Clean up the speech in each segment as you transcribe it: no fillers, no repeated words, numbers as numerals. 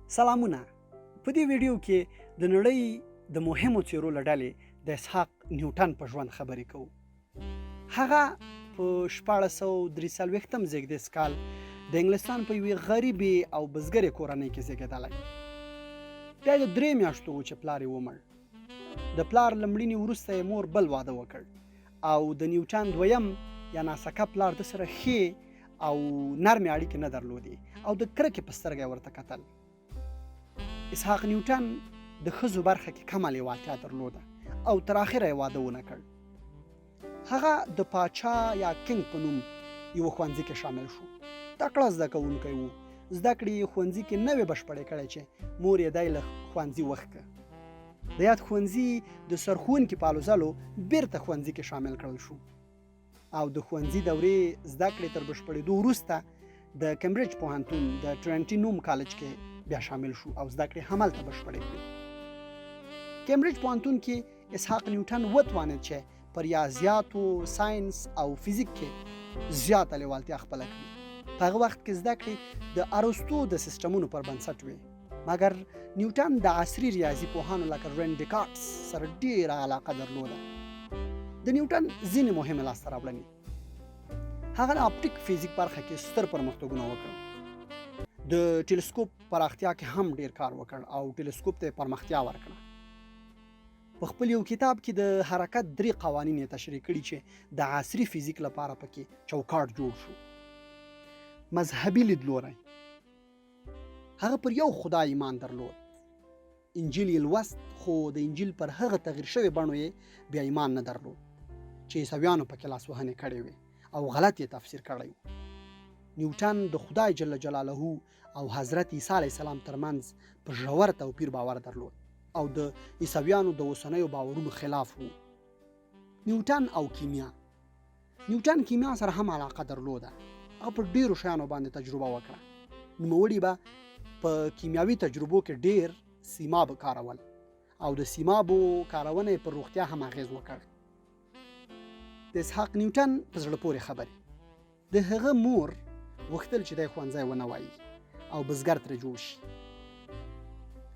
سلامونه! په دې ویډیو کې د نړۍ د مهمو څیرو له ډلې د اسحاق نیوټن په ژوند خبرې کوو. هغه په 1643 زیږدیز کال د انګلستان په یوې غریبې او بزګرې کورنۍ کې زیږېدلی. دی د درې میاشتو و چې پلار یې ومړ. د پلار له مړینې وروسته یې مور بل واده وکړ او د نیوټن دویم یا ناسکه پلار د سره ښې او نرمې اړیکې نه درلودې او د کرکې په سترګه یې ورته کتل. اسحاق نیوټن د ښځو برخه کې کمه لیوالتیا درلوده او تر اخره یې واده ونه کړ. هغه د پاچا یا کینګ په نوم یوه ښوونځي کې شامل شو. تکړه زده کوونکی و. زده کړې یې ښوونځي کې نه وې بشپړې کړې چې مور یې دی له ښوونځي وښکه. د یاد ښوونځي د سرښوونکي په هلو ځلو بیرته ښوونځي کې شامل کړل شو. او د ښوونځي دورې زده کړې تر بشپړېدو وروسته د کمبریج پوهنتون د ټرنټي نوم کالج کې بیا شامل شو او زده کړې هملته بشپړې کړې. کمبریج پوهنتون کې اسحاق نیوټن وتوانید چې پر ریاضیاتو، ساینس او فزیک کې زیاته لیوالتیا خپله کړي. په هغه وخت کې زده کړې د ارسطو د سیستمونو پر بنسټ وې، مګر نیوټن د عصري ریاضي پوهانو لکه رین ډیکارټس سره ډیره علاقه درلوده. د نیوټن ځینې مهمې لاسته راوړنې: هغه د اپټیک فزیک برخه کې ستر پرمختګونه وکړل. د ټیلیسکوپ پراختیا کې هم ډیر کار وکړ او ټیلیسکوپ ته پرمختیا ورکړه. په خپل یو کتاب کې د حرکت درې قوانین یې تشریح کړي چې د عصري فزیک لپاره پکې چوکاټ جوړ شو. مذهبي لیدلوری: هغه پر یو خدای ایمان درلود. انجیل یې لوست، خو د انجیل پر هغه تغیر شوې بڼو یې بیا ایمان نه درلود چې عیسویانو پکې لاسوهنې کړې وې او غلط یې تفسیر کړی و. نیوټن د خدای جل جلاله او حضرت عیسی علیه السلام ترمنځ په ژور توپیر باور درلود او د عیسویانو د اوسنیو باورونو خلاف وو. نیوټن او کیمیا: نیوټن کیمیا سره هم علاقه درلوده. هغه په ډیرو شیانو باندې تجربه وکړه. نوموړي به په کیمیاوي تجربو کې ډیر سیماب کارول او د سیمابو کارونه یې پر روغتیا هم اغیز وکړ. د اسحاق نیوټن په زړه پورې خبرې: د هغه مور غوښتل چې دی ښوونځی ونه وایي او بزګر ترې جوړ شي.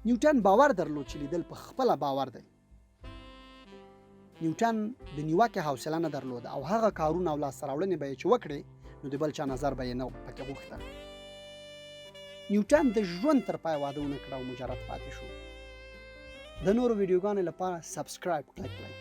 نیوټن باور درلود چې لیدل په خپله باور دی. نیوټن د نیوکې حوصله نه درلوده او هغه کارونه او لاسته راوړنې به یې چې وکړې نو د بل چا نظر به یې نه پکې غوښته. نیوټن د ژوند تر پای واده ونه کړ او مجرد پاتې شو. د نورو ویډیوګانو لپاره سبسکرایب کلیک کړئ.